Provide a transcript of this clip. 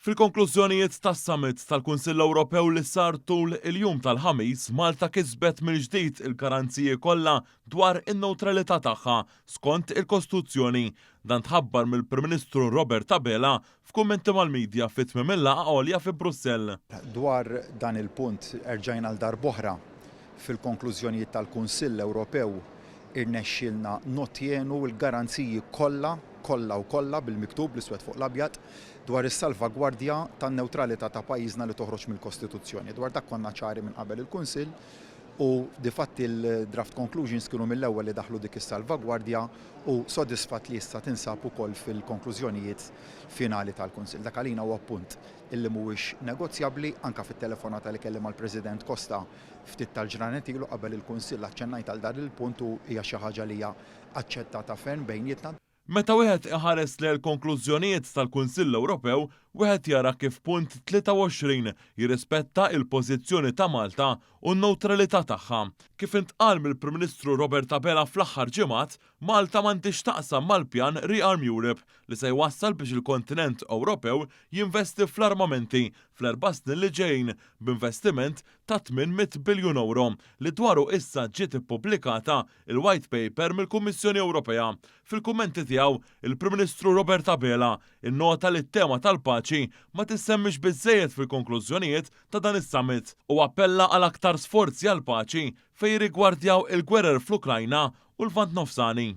Fil-konklużjonijiet tas-Summit tal-Kunsill Ewropew li sar tul il-jum tal-Ħamis, Malta kisbet mill-ġdid il-garanziji kollha dwar in-newtralità tagħha skont il-Kostituzzjoni. Dan tħabbar mill-Prim Ministru Robert Abela f'kummenti mal-midja fi tmiem il-laqgħa għolja fi Brussell. Dwar dan il-punt erġajna għal darb'oħra fil-konklużjonijiet tal-Kunsill Ewropew irnexxielna nottjenu l-garanziji kollha, kollha u kollha bil-miktub, bl-iswed fuq l-abjad, dwar is-salvagwardja tan-newtralità ta' pajjiżna li toħroġ mill-Kostituzzjoni. Dwar dak konna ċari minn qabel il-Kunsill u difatti l-draft conclusions kienu mill-ewwel li daħħlu dik is-salvagwardja u sodisfatt li issa tinsab ukoll fil-konklużjonijiet finali tal-Kunsill. Dak għalina huwa punt illi mhuwiex negozjabbli, anke fit-telefonata li kelli mal-President Costa ftit tal-ġranet ilu qabel il-Kunsill aċċennajt għal dan il-punt u hija xi ħaġa li hija aċċettata ferm bejnietna. Meta wieħed iħares lejn il-konklużjonijiet tal-Kunsill Ewropew, wieħed jara kif punt 23 jirrispetta il-pożizzjoni ta' Malta u n-newtralità tagħha. Kif intqal mill-Prim Ministru Robert Abela fl-aħħar ġimgħat, Malta m'għandhiex x'taqsam mal-pjan Rearm Europe li se jwassal biex il-kontinent Ewropew jinvesti fl-armamenti fl-erba' snin li ġejjin b'investiment ta' 800 biljun ewro li dwaru issa ġiet ippubblikata il-White Paper mill-Kummissjoni Ewropea. Fil-kummenti tiegħu, il-Prim Ministru Robert Abela nnota li t-tema tal-paċi ma tissemmix biżżejjed fil-konklużjonijiet ta' dan is-summit u appella għal aktar sforzi għall-paċi fejn jirrigwardjaw il-gwerer fl-Ukrajna u l-Lvant Nofsani.